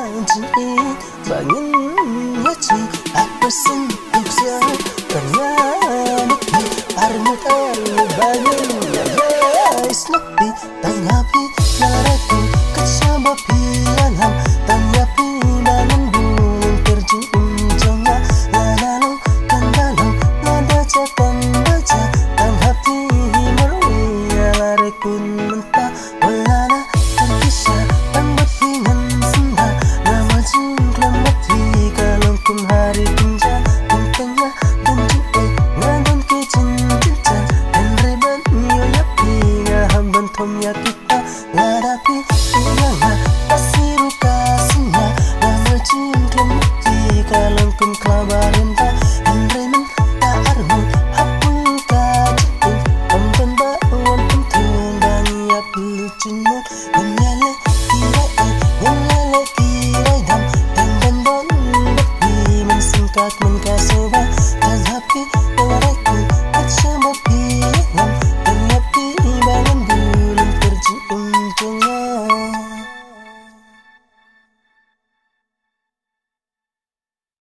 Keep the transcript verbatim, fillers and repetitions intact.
Jingim ba ngin ïa chi, a person picture. Tang ïa mut hi, ar mut ar mut ba ngin ïa ïa is not hi. Tang ïa phi la rai tu, ka sha ba phi ïa lam. Tang ïa phi ba ngin bun ter jingim jong nga. La la long, kan da long, la da ja, kan da ja. Tang ha phi hi mar wi ïa la rai kun mynta. Wala na kan ki sha tang bad phi ngan synda. Namar jingkhlem bad phi ka long kum ha ri kumja. Kum tang ïa don jingeh, nga don ki jing jingjan. Hynrei ban ïoh ïa phi nga hap ban thom ïa kita.